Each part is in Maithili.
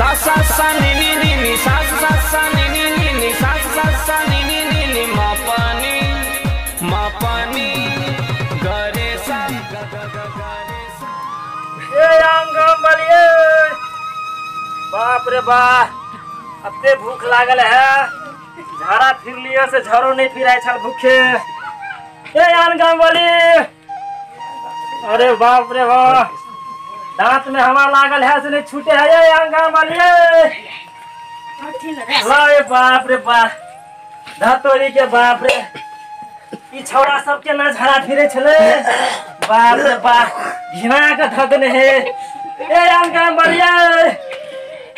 सा सा सा नी नी नी नी सा सा सा नी नी नी नी सा सा सा नी नी नी नी मा पानी गरे सा ग ग ग गरे सा। ए आंगम बलिए, बाप रे बाप, अते भूख लागल है, झाड़ा फिर लिया से झाड़ो नहीं फिराय छल भूखे। ए आंगम बली, अरे बाप रे बाप, दांत में हवा लागल है से नहीं छूटे है। ये आंगम बली, अरे बाप रे बाप, धतोरी के बाप रे, ई छौड़ा सब के ना झाड़ा फिरे छले, बाप रे बाप, घिना के धगने है। ए आंगम बलिए,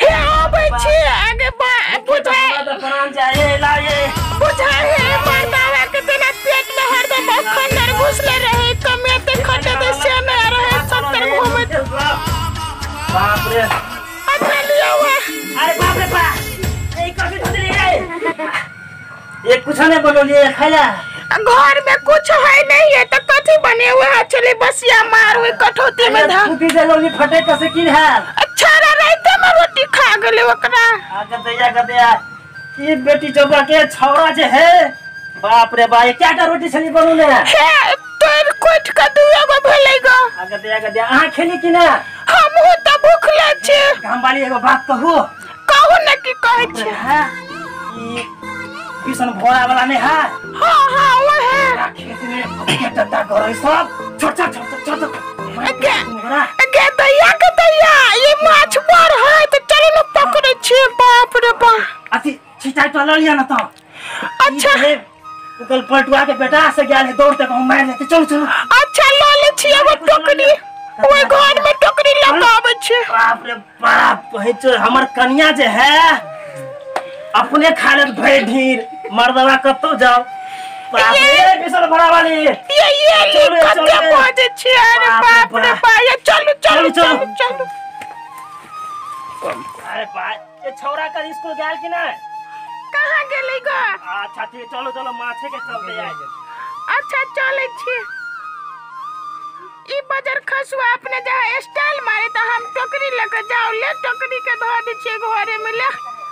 हे आबै छी आगे बुझाय प्राण जाए लाए बुझाय हे मर्दावा के तेना पेट में हरदम मक्खन आर घुसले रहे, कमेते खटे से न रहे सत्तर घूमत। बाप रे, अच्छा लिया हुआ। अरे बाप रे बाप, ए कथी धोली रे, ये कुछ नहीं बनोलिए खाया, घर में कुछ है नहीं है तो कथी बने हुए है, चले बसिया मार हुए कठौती में धा फूटी जलोनी फटे कसे की है। अच्छा रात में रोटी खा गेले ओकरा। आगे दैया गदैया ई बेटी चौबा के छौड़ा जे है, बाप रे बा, ये क्या टा रोटी छली बनोले हे, तोर कोठ के दुआ गो भेलै गो। आगे दैया गदैया, अहाँ खेली की ना? हमहु त भूखले छी। गाम वाली एगो बात कहू? कहू न की कहै छी। हां, ई किसन भोरा वाला नहीं है? हाँ हाँ वो है। खेत में के टट्टा करे सब छोट छोट छोट छोट गे दैया के दैया, ये माछ बड़ है तो चलो न पकड़े छी। बाप रे बाप, अथी छिटाई तो ल लिया न तो। अच्छा उकल पलटुआ के बेटा से गेल है दौड़ तक हम मार लेते, चलो चलो। अच्छा ल ले छी एगो टोकरी, ओइ घर में टोकरी ल के आबै छी। बाप रे बाप, कहै छो हमर कनिया जे है अपने खा लेत भरि ढीर, मर्दवा कतौ जाओ। बाप रे बिसल भरा वाली, ये कते बजे छी। अरे बाप रे बाप, ये चलो चलो चलो चलो। अरे बाप, ये छौरा कर स्कूल गेल कि ना? कहां गेलै ग? अच्छा ठीक, चलो चलो माछे के चलते आइ। अच्छा चलै छी। ई बजर खसुआ अपने जहाँ स्टाइल मारे त हम टोकरी लके जाओ, ले टोकरी के धो दै छियै घरे में ले,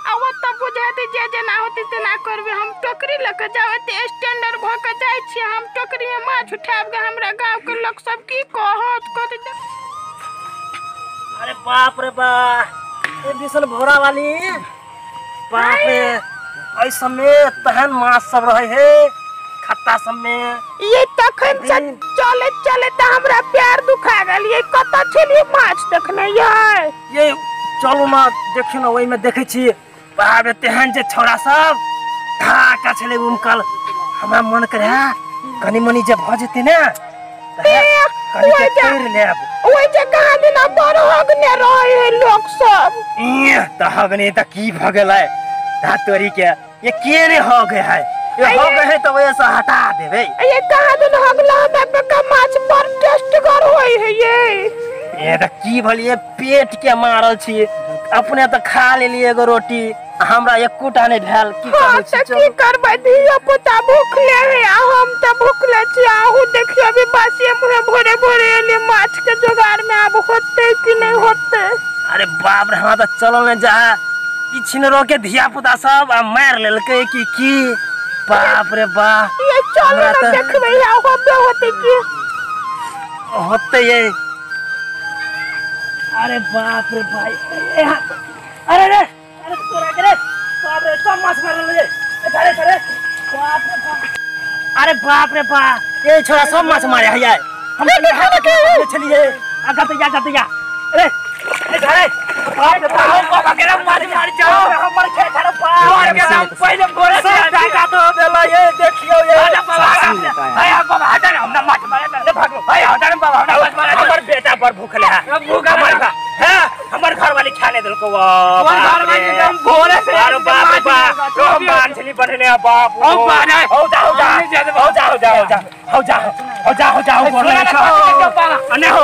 आ ओतऽ बुझाते जे जेना होतै तेना करबै। हम टोकरी लऽ के जाउ, एते स्टैंडर्ड भऽ के जाइ छियै, हम टोकरी में माछ उठाबि के हमरा गाँव के लोक सब की कहत कहत। अरे बाप रे बा, ए बिसल भोरा वाली, बाप रे, एहि सब में तहन माछ सब रहे है खत्ता सब में। ये तखन से चले चले त हमरा पैर दुखा गेल। ये कतऽ छलियै माछ देखने यै? ये चलू ना देखियौ ना, ओहि में देखै छी बाप रे तेहन जे छौड़ा सब ढाका छलै उमकल। हमरा मन करे कनी मनी जे भ जेतै ने कनी के तोड़ लेब। ओइ जे कहाँ दिना बड़ हगने रहे है लोक सब। इह त हगने त की भ गेलै धातोरी के, ये के ने हो गए है, ये हो गए है त ओय से हटा देबै। ये कहाँ दिन हगला हमरा का माछ बड़ टेस्टगर होय है। ये त की भलिए पेट के मारल छी, अपने त खा लेलिए एगो रोटी, हमरा एकोटा नहीं भेल। की कहै छी? की करबै, धिया पुता भूखले है आ हम त भूखले छी। आहू देखियो अभी बासिए मुहे भोरे भोरे एलिए माछ के जोगार में, आब होतै कि नहीं होतै। अरे बाप रे, हमरा त चलल नहीं जा, ई छिनरो के धिया पुता सब आ मार लेलकै कि की। बाप रे बाप, ये चलू न देखबै आ होबे होतै की होतै ये। अरे बाप रे भाई, अरे रे, अरे तोरा के रे, बाप रे सब माछ मारल रे, अरे अरे बाप रे बाप, अरे बाप रे बाप, ये छोरा सब माछ मारे है यार। हम चलिए आगा तो या गतया, अरे ए अरे बाप रे बाप, बाबा के मार मार जाओ, हमर खेत अरे बाप के नाम पहिले भोरे से टाका तो देला। ये देखियो ये बाबा, भाई बाबा हटा ना, हमरा माछ मारे ना, भागो भाई हटा ना बाबा, हमरा माछ मारे, हमर बेटा बड़ भूखले है, भूखा मर है, हमर घर वाली खाने देलको। हमर घर वाली एकदम भोरे से, अरे बाप रे बाप, हम बांधली बढ़ने बाप, हम बांधे, हो जा हो जा हो जा हो जा हो जा हो जा हो जा हो जा हो बोल ने हो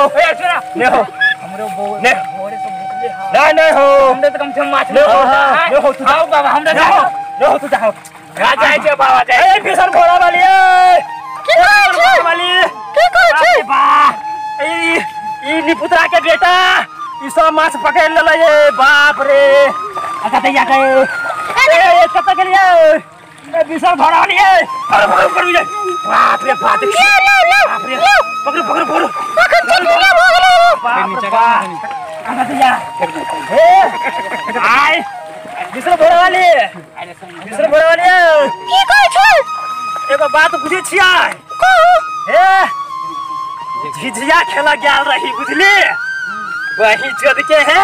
ने हो हमरो ने भोरे से भूखले है नहीं नहीं हो, हमरे तो कम से कम माछ ने हो ने हो तू आओ बाबा, हमरे ने हो तू जाओ जाय छै बाबा जाय। ए भीषण घोड़ा वाली, ए की कहै छी? वाली की कहै छी? बा, ई ई निपुत्रा के बेटा ई सब माछ पकड़ लेलै ये बाप रे कतैया के ए कत गेलियै ए बिसर भरा लिए अरे पकड़ पकड़ बाप रे बाप ले ले ले बाप रे पकड़ो पकड़ो पकड़ो अखन चटनी भऽ गेलै बाप रे बाप कतैया ए आय बिसर भरा वाली बिसर भरा वाली की कहै छै एगो बात बुझै छियै कहू ए झिझिया खेला गेल रही बुझली वही चोद के है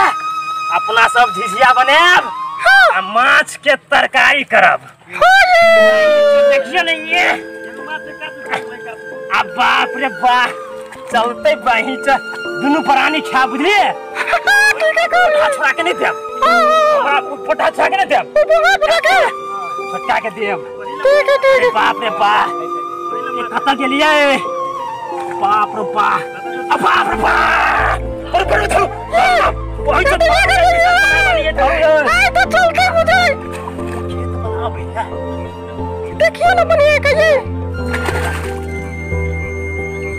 अपना सब झिझिया बनायब आ माछ के तरकारी करब। देखियो नहीं ये आ बाप रे बाप चलते बही च दुनू प्राणी खा बुझली छोड़ा के नहीं देब हमरा पोटा छोड़ा के नहीं देब छोटा के देब। ठीक है ठीक है बाप रे बाप ये कत गेलियै बाप रे बाप बाप रे बाप अरे बड़ो धरो वही तो आय तो चलते बुझाई खेत बनाओ भैया देखियो ना बनिए कहिए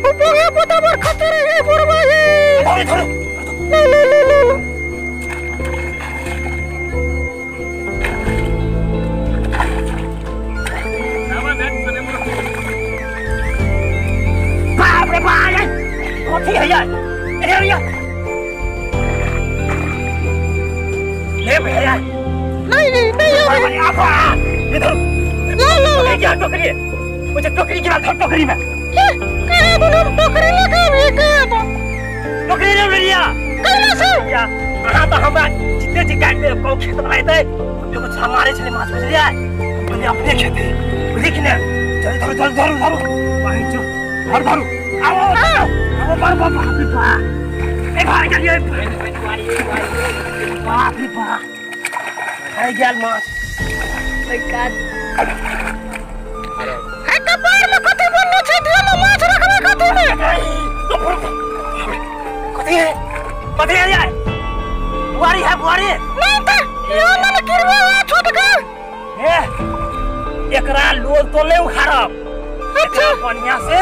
ऊपर पोता पर खतरे है बुढ़वा ये धरो धरो ले ले ले ले बाप रे बाप कथी है यार इधर या ले भैया नहीं नहीं नहीं अरे आपा इधर ले ले ले क्या टोकरी मुझे टोकरी गिरा था टोकरी में के के बोलो टोकरी लेके आबी के तो टोकरी ले लिया कैला से या हां तो हमरा जितने जी काट दे को खेत बनाए थे देखो छा मारे छले माछ बुझलिया बोले अपने खेते बुझली कि ना चल धरो धरो धरो धरो वही चो धरो धरो आओ आओ बाप बाप रे बाप ए भाई चलिए बाप रे बाप अरे गेल माछ है कपार में कथी बनने छै दियो ना माछ रखबे कथी में कथी है कथी है यार बुआरी है बुआरी नहीं त यो मन गिरबे है छोट के ए एकरा लोल तो ले उखाड़ब अच्छा बढ़िया से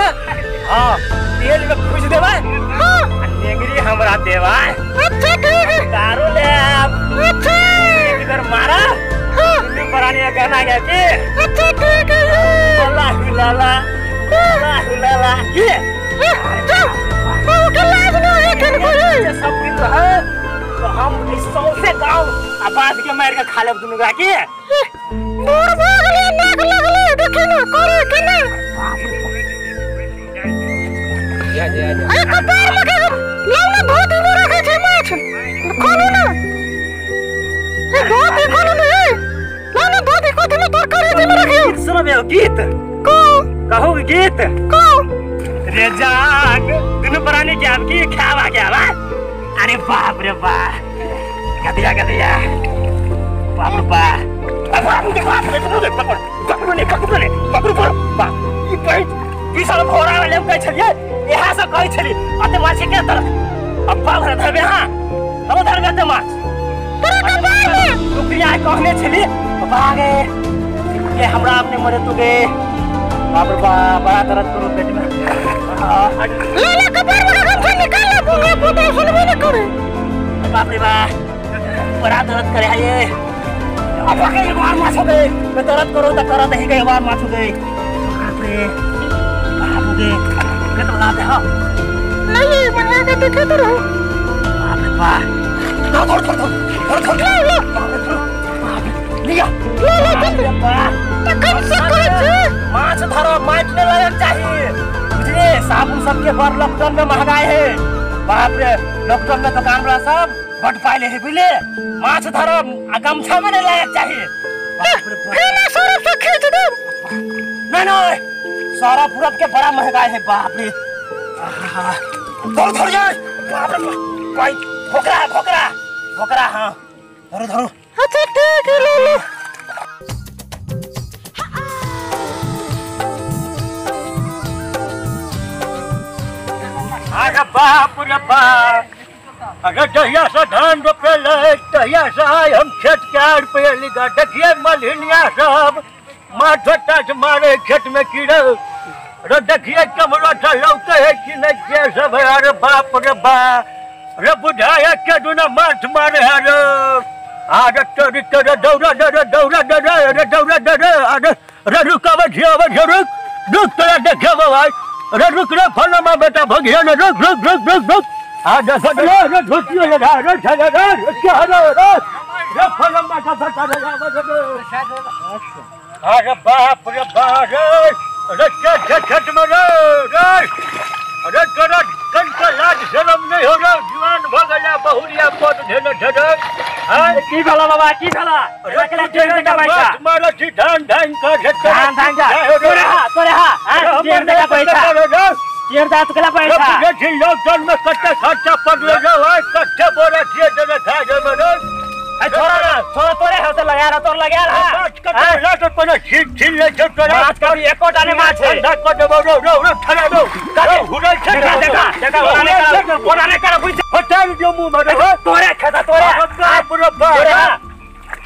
हां तेल में भूज देबै हां आ नेंगरी हमरा देबै अच्छा ठीक है दारू लेब अच्छा एक बेर मारा हां दुनू प्राणी गाना गा के अच्छा ठीक है ला ला ला ला ला ये जा बाबू के लाज न है कन कोई सब दिन रहे तो हम इस सौंसे गांव आ बाध के मार के खा लेब दुनू गा के मोर भऽ गेलै नाक लगलै देखी ना करे केना जा जा जा अरे कपार में के लाउ ना धोती में रखे छै माछ खोलू ना ए धोती खोलू ना ए लाउ ना धोती कथी में तरकारी में रखियो गीत सुनबे गीत को कहू गीत को रे जाग दुनू प्राणी के आब की खावा के आबा अरे बाप रे बाप गदिया गदिया बाप रे बाप बाप रे बाप रे पकड़ पकड़ ने पकड़ ने पकड़ पकड़ बाप ई पैठ विशाल भोरा वाले हम कहै छलियै इहा से कहै छली अते माछ के तरफ अब्बा घर धरबे हां हम धरबे अते माछ तोरा कपार में टोकरिया कहने छली बाबा गे ये हमरा अपने मरे तू गे बाप रे बाप बड़ा दर्द करो पेट में ले ले कपार में गमछा निकाल ले बुंगे पोता सुनबे न करे बाप रे बाप बड़ा दर्द करे है ये अब के एक बार माछ हो गए मैं दर्द करो त करत ही गए बार माछ हो गए बाप रे बाप गे के तो ला दे हां नहीं बढ़िया के देखे तो रहो बाप रे बाप धर धर धर धर धर ले ले बाप रे बाप रे लिया ले ले जल्दी बाप त कम से कहै छै माछ धरो माछ ने लगन चाहिए बुझले साबुन सबके बड़ लॉकडाउन में महंगाई है बाप रे लॉकडाउन में दुकान वाला सब बट पाइले है बुझले माछ धरो आ गमछा में नहीं लगन चाहिए बाप रे बाप फेना सरफ से खींच देब नहीं नहीं सारा पूरब के बड़ा महंगाई है बाप रे आहा धरो धरो यार बाप रे भाई भोकरा भोकरा भोकरा हां धरो धरो अच्छा ठीक है ले ले अरे बाप रे बाप अरे जहिया से धान रोपे ले तहिया से आइ हम खेत के आड़ पे एली गा देखिए मलहिनिया सब माथ ताछ मारे खेत में कीड़े अरे देखिए कमरा से लौटे है कि नहीं के सब है। अरे बाप रे बाप रे बुढ़ाया के दुना माछ मारे है रे आरे तोरी तोरे दौड़ा दे दौड़ा दे रे दौड़ा दे रे अरे रे रुकाव झियाव रुक रुक तोरा देखे भाई रे रुक रे फलामा बेटा भगिया ने रुक रुक रुक रुक रुक आ देखो रे रे धोतियो रे रे रे रे क्या रे रे रे फलामा का बेटा रे अरे बाप रे बाप रे रे छठ में रे रे अरे तोरा कनका लाज शरम नहीं हो रे जवान भ गेला बहुरिया पद धेने छे हां की भेला बाबा की भेला एकरा टेर का पैसा मारे छी धान धान का धान धान का तोरे हा हां टेर का पैसा टेर दा तकला पैसा रे छी लॉकडाउन में कट्टे खर्चा पड़ रे भाई कट्टे बोरा छिए दे खा जे मरे ए छोरा ना छोरा तोरे हो तो लगा रहा तोर लगा रहा पाँच कट्टे लाट पर छीन छीन ले छे तोरा माछ कभी एकोटा ने माछ है धंधा कर देबो रो रो रो ठरा दो करे हुरै छे देखा देखा देखा ओना ने कर बुझ हटाल दियो मुंह में रे तोरे खेता तोरे बाप रे बाप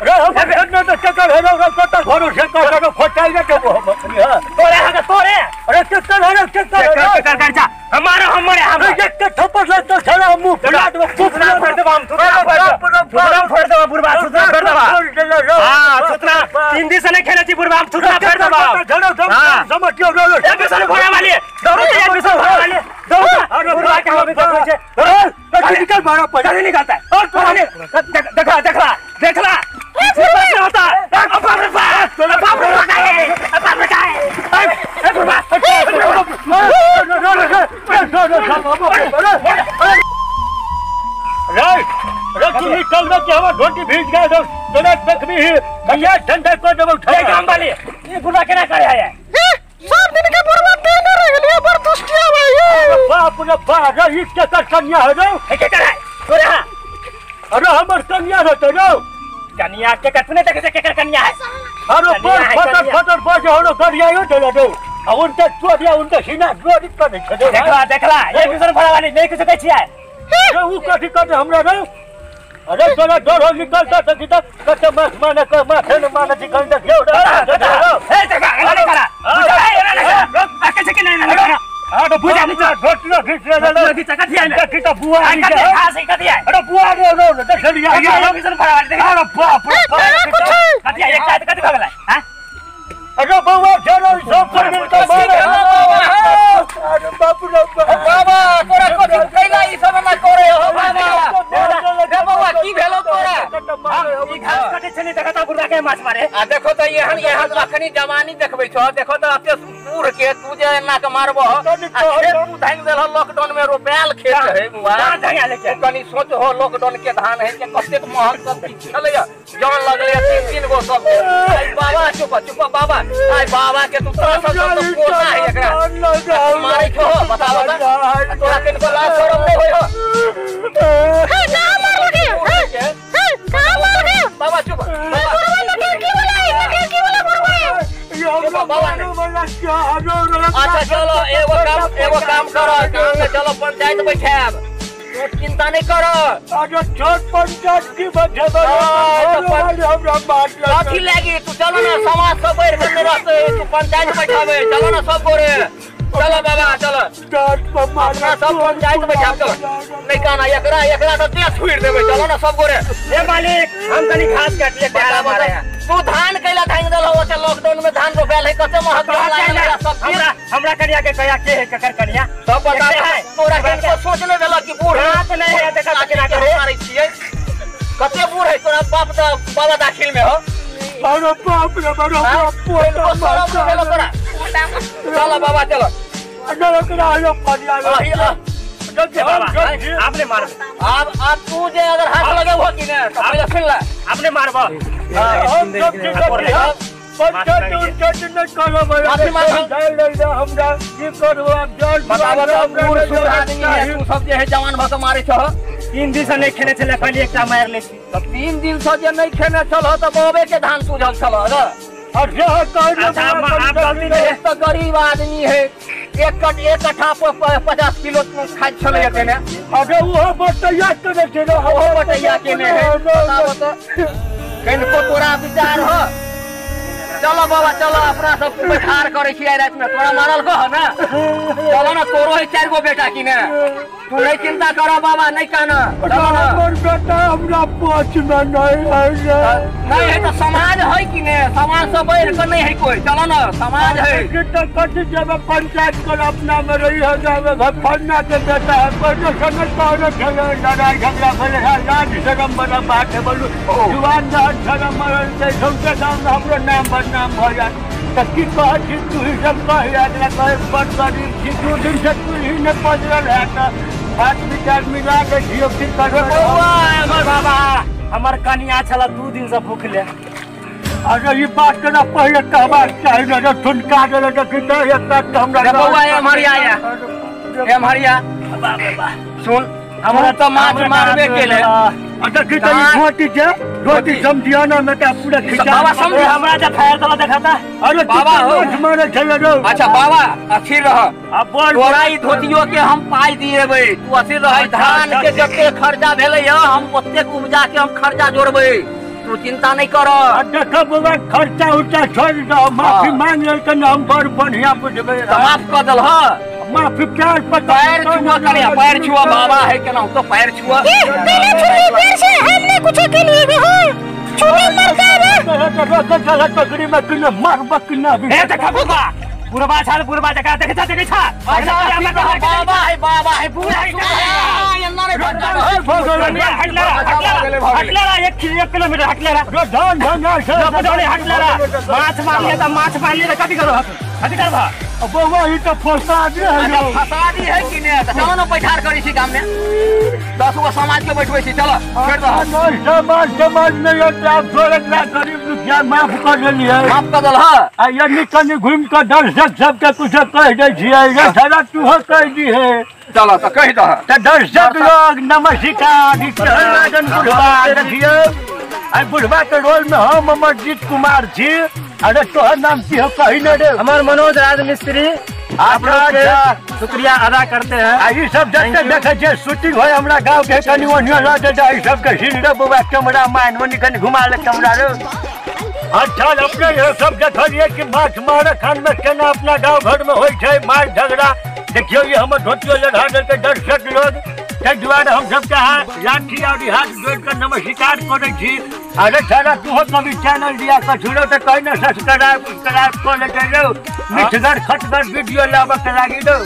रे हम ने तो चक्कर है रो कत घरो से कर फटाई ने देबो हम हां तोरे हा तोरे अरे चक्कर है रे चक्कर कर कर जा हमारा हमारे हम एक के थप्पड़ से तो छड़ा मुंह फुला देबो थुथना फोड़ देबो हम थुथना फोड़ थुथना फोड़ देबो बुढ़बा थुथना फोड़ देबो हां थुथना तीन दिन से नहीं खेले छी बुढ़बा हम थुथना फोड़ देबो हां समझियो रो रो एक मिशन घोड़ा वाली दौड़ो एक मिशन घोड़ा वाली दौड़ो बुढ़बा के हम देखो छे दौड़ो निकल मारा पड़ नहीं निकलता है देखा देखा देखला होता बाप रे बाप बाप रे बाप रे ए बुढ़बा रे रे तू निकल में के हमर धोती भीज गया तो तोरा देखबी भैया ठंडा कर देबो ए काम वाली ई बुढ़बा केना करे है सब दिन के बुढ़बा तेने रह गेलिए बड़ दुष्टिया भाई बाप रे बाप रे ई के कन्या है रे के करे तोरे हां अरे हमर कन्या रहते रे कन्या के कतने देखे से केकर कन्या है अरे पर फटर फटर बाजे होरो करिया यो देला दो आ उनके चोरिया उनके सीना जोड़ी कर दे देखला देखला एक दूसरे फड़ा वाली नहीं कुछ कहै छियै रे उ कथि कर हमरा रे अरे तोरा डर हो निकलता त की तक कते माछ माने के माथे न माने छी कन देखियो रे ए देखा एना नहीं करा बुझा एना नहीं करा आ कैसे के नहीं ना करा हां तो बुझा नहीं धोतियो खींच ले धोतियो खींच कथि है देखी तो बुआ आ कथि खास कथि है अरे बुआ रे रे देखलिया एक दूसरे फड़ा वाली देखा अरे बाप रे कथि है एक साथ कथि भगला हां अरे बउआ चलो सब पर मिलकर मारे अरे बाप रे बाबा तोरा कथि कैला ई सब ना करे हो बाबा रे बउआ की भेलो तोरा ई घास कटे छने देखा त बुढ़ा के माछ मारे आ देखो त एहन एहन अखनी जवानी देखबै छो देखो त अते बूढ़ के तू जे एना के मारबो आ खेत तू धांग देल लॉकडाउन में रोपायल खेत है बुआ ना धांगा लेके कनी सोच हो लॉकडाउन के धान है के कतेक महंग सब चीज छलैया जन लगलै तीन तीन गो सब आई बाबा चुप चुप बाबा आई बाबा के तू तोरा सब तो कोना है एकरा मारै छो बता बता तोरा किनको लाज शरम नहीं होय हो हे कहां मारलके हे कहां मारलके बाबा चुप बाबा लगे की बोला लगे की बोला बुढ़वा बाबा अच्छा चलो एगो काम करो गांव में चलो पंचायत बैठाब तू चिंता नहीं करो अरे छोट पंचायत की बच्चा हमरा बात कथी लागी तू चलो ना समाज से बढ़ के रहते तू पंचायत बैठाबे चलो ना सब गोरे चलो बाबा चलो अपना सब पंचायत बैठाब चलो नहीं कहना एकरा एकरा तो देह छुड़ देबे चलो ना सब गोरे ए मालिक हम तनी घास काट लिए प्यारा मारे तू धान कैला धान देल हो से लॉकडाउन में धान रोपायल है कते महग लागल सब हमरा हमरा कन्या के कया के है ककर कन्या सब बता तोरा के सोच नहीं देला कि बूढ़ हाथ नहीं है देखा त केना करे मारै छियै कते बूढ़ है तोरा बाप दा बाबा दाखिल में हो अरे बाप रे बाप तोरा चलो बाबा चलो आपने मार अब तू जे अगर हाथ लगेबो कि ने तो पहिले सुन ले आपने मारबो सब जे है जवान भऽ के मारै छह 3 दिन से नहीं खेने छले खाली एकटा मार ले छी त 3 दिन से जे नहीं खेने छल त बाबे के धान तुझल छल र अच्छा तो गरीब आदमी है एक कट्ठा 50 किलो खाइ छलै तेने अरे ओहो बटैया केने छै ओहो बटैया केने है कनिको तोरा विचार हो चलो बाबा चलो अपना सब बैठार करे छी आइ राति में तोरा मारल कह ना चलो ना तोरो है 4 गो बेटा की ने तू नहीं चिंता करो बाबा नहीं कहना हमर बेटा हमरा पक्ष में नहीं है नहीं है तो समाज है कि ने समाज से बढ़ के नहीं है कोई चलो ना समाज है कि तो कथी जेबे पंचायत कर अपना में रही है जावे फन्ना के बेटा है पर समझ पाओ छले लड़ाई झगड़ा भेले है लाज शरम बना बात है बोलू जुवान जान शरम मरल छै सौंसे गाँव में हमरो नाम बदनाम भऽ जायत तऽ की कहै छी तू ही सब कहि एकरा कहे बड़ गरीब छी 2 दिन से तू ही नहि पजरल है तऽ बात विचार मिला के छियौ की करबै बौआ हमर बाबा हमर कनिया छला 2 दिन से भूखले। अरे ई बात केना पहिले कहबाक चाही ने जे ठुनका गेलै देखी तऽ एकटा हमरा बौआ एम्हरिया एम्हरिया सुन हमरा तो माछ मारबे केले देखी तऽ ई धोती छै धोती समझियाना में तऽ पूरा खिचा बाबा समझ हमरा जे फायर दला देखाता। अरे बाबा हो मारे छले रो। अच्छा बाबा अथिर रह तोरा ई धोतियो के हम पाई दिएबै तू अथिर रह। धान के जते खर्चा भेलै हम ओतेक उपजा के हम खर्चा जोड़बै तू चिंता नहीं कर। देख बौआ खर्चा उर्चा छोड़ दो माफी मांग लेलकै हम बड़ बढ़िया बुझबै माफ कऽ देल ह माफी प्यार पर पैर छुआ करे पैर छुआ बाबा है केना तो पैर छुआ पहले छुली फिर से हमने कुछ के लिए भी हो छुली मर गए रे चल टोकरी में किने मार बकना भी ए देखा बुबा बुरबा छाल बुरबा जका देख छा देख छा बाबा है बाबा है पूरा एन्ना रे हटला 1 किलोमीटर हटला रे धान धान से हटला माछ मार लिया त माछ मार लिया कथि करो कथि करबा बौआ ई त फसा दी है फसा दी है कि ने चलो न बैठार करी छी गाम में 10 गो समाज के बैठबै छी चलो छोड़ दो। नहीं समाज समाज नहीं होता आप छोड़ ना गरीब दुखिया माफ कर देलियै माफ कर देल ह आ यनि कनि घुमि के दर्शक सबके कुछ कह दै छियै रे सारा तू हो कह दी है चलो त कह दह त दर्शक लोग नमस्कार ई राजन बुढ़वा देखियौ आई बुढ़वा के रोल में हम अमरजीत कुमार छी। अरे तोहर नाम की हो कही न रे। हमार मनोज राज मिस्त्री आप लोग के शुक्रिया अदा करते हैं। आ ई सब जते देखे छे शूटिंग होय हमरा गांव के कनि ओनियो ल दे ई सब के सीन रे बौआ कैमरा मैन ओनी कनि घुमा ले कैमरा रे। अच्छा अपने ये सब देखलिए कि माछ मारे खान में केना अपना गांव घर में होय छै मार झगड़ा। देखियो ये हमर धोतियो लड़ा देलकै दर्शक लोग ताहि दुआरे हम सबके लाठी और हाथ जोड़ कर नमस्कार करै छी। अरे सारा तू कभी चैनल दिया कछुरो तो कहीं ना सब्सक्राइब उब्सक्राइब कर लेते रहो मिठगर खटगर वीडियो लाबऽ के लागी दो।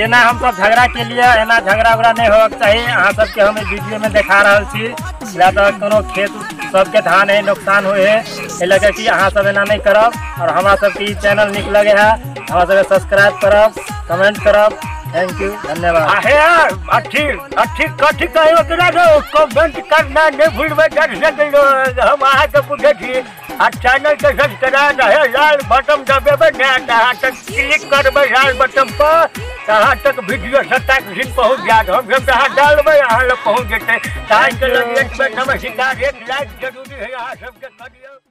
एना हम सब झगड़ा के लिए एना झगड़ा उगड़ा नहीं होबाक चाही। अहाँ सबके हम वीडियो में देखा रहल छी या तो कोनो खेत सबके धान है नुकसान हुए है एहि लऽ कि अहाँ सब एना नहीं करब और हमरा सबके ई चैनल नीक लगे है हमरा सबके सब्सक्राइब करब कमेंट करब। Thank you धन्यवाद। अहे अच्छी अच्छी कथी कहे ओकरा कमेंट करना नहीं भूलबै दर्शक लोग हम अहाँके पूछै छी आ चैनल के सब्सक्राइब है लाल बटन दबेबै ने अहाँ तक क्लिक करबै लाल बटन पर अहाँ तक वीडियो 27 दिन पहुँच जायत। हम सब अहाँ डालबै अहाँ लग पहुँच जेतै। ताहिके लग एक बेर नमस्कार एक लाइक जरूरी है अहाँ सबके करियौ।